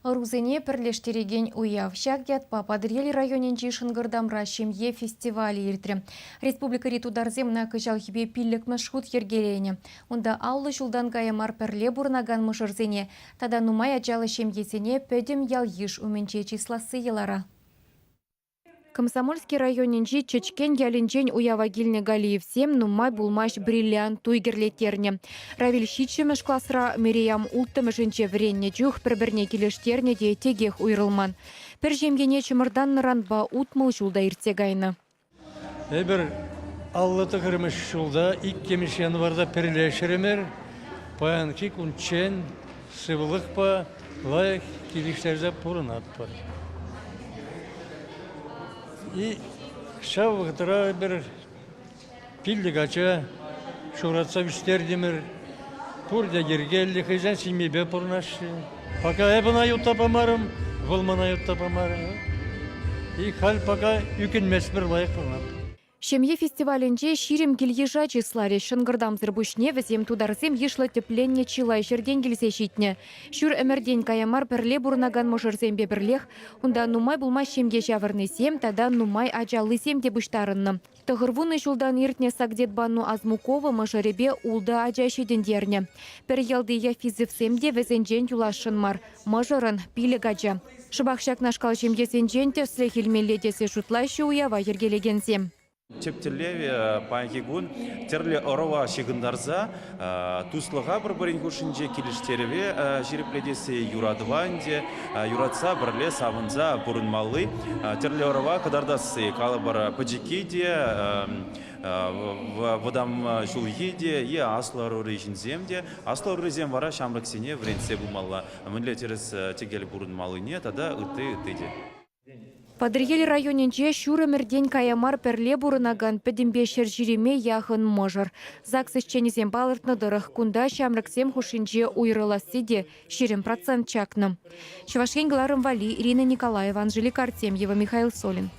Ӑрусене пӗрлештерекен уяв. Ҫак ятпа Патӑрьел районӗнчи Шӑнкӑртамра ҫемье фестивалӗ иртрӗ. Республикӑри тутарсем ӑна кӑҫалхипе пиллӗкмӗш хут йӗркеленӗ. Унта 50 ҫултан кая мар пӗрле пурӑнакан мӑшӑрсене тата нумай ачаллӑ ҫемьесене пӗтӗм ял-йыш умӗнче чысласси йӑлара. Комсомольски районӗнчи Чӗчкен ялӗнчен уява килнӗ Галиевсем нумай пулмасть бриллиант туй кӗрлеттернӗ. Равиль ҫиччӗмӗш класра, Мириям улттӑмӗшӗнче вӗреннӗ чух пӗр-пӗрне килӗштернӗ те текех уйрӑлман. Пӗр ҫемьене чӑмӑртаннӑранпа 60 ҫул та иртсе кайнӑ. Эпир 59-мӗш ҫулта иккӗмӗш январьта пӗрлешрӗмӗр. Паянхи кунччен сывлӑхпа лайӑх килӗштерсе пурӑнатпӑр. И ҫав вӑхӑтра эпир пиллӗк ача ҫуратса ӳстертӗмӗр. Пурте йӗркеллӗ, хӑйсен ҫемйипе пурӑнаҫҫӗ. Пока эпӗ ӑна ютта памарӑм, вӑл мана ютта памарӗ. И халь пока ӳкӗнместпӗр, лайӑх пурӑнатпӑр. Ҫемье фестивалӗнче 20 кил-йыша чысларӗҫ. Шӑнкӑртамсӑр пуҫне вӗсем тутарсем йышлӑ тӗпленнӗ чылай ҫӗртен килсе ҫитнӗ. Ҫур ӗмӗртен кая мар пӗрле пурӑнакан мӑшӑрсемпе пӗрлех унта нумай пулмасть ҫемье ҫавӑрнисем тата нумай ачаллисем те пуҫтарӑннӑ. 90 ҫултан иртнӗ Сагдетбану Азмукова мӑшӑрӗпе ултӑ ача ҫитӗнтернӗ. Пӗр ялти Яфизовсем те вӗсенчен юласшӑн мар. Мӑшӑрӑн пилӗк ача. Шӑпах ҫакнашкал ҫемьесенчен тӗслӗх илмелле тесе шутлаҫҫӗ уява йӗркелекенсем. Тӗп тӗллевӗ паянхи кун тӗрлӗ ӑрӑва ҫыхӑнтарса туслӑха пӗр-пӗрин хушшинче килӗштерӗве ҫирӗплетесси, юратӑва ӗнтӗ юратса пӗрле савӑнса пурӑнмалли тӗрлӗ ӑрӑва кӑтартасси. Калӑпӑр, пӗчӗкки те, вӑтам ҫулхи те е аслӑ ӑрури ҫынсем те. Аслӑ ӑрурисем вара ҫамрӑксене вӗрентсе пымалла. Мӗнле тӗрӗс тӗкел пурӑнмаллине тата ытти-ытти те. Патӑрьел районӗнче ҫур ӗмӗртен кая мар пӗрле пурӑнакан пӗтӗмпе 120-е яхӑн мӑшӑр. ЗАГС ӗҫченӗсем палӑртнӑ тӑрӑх, кунта ҫамрӑксем хушшинче уйрӑласси те 20% чакнӑ. Чӑваш Ен кӑларӑм валли Ирина Николаева, Анжелика Артемьева, Михаил Солин.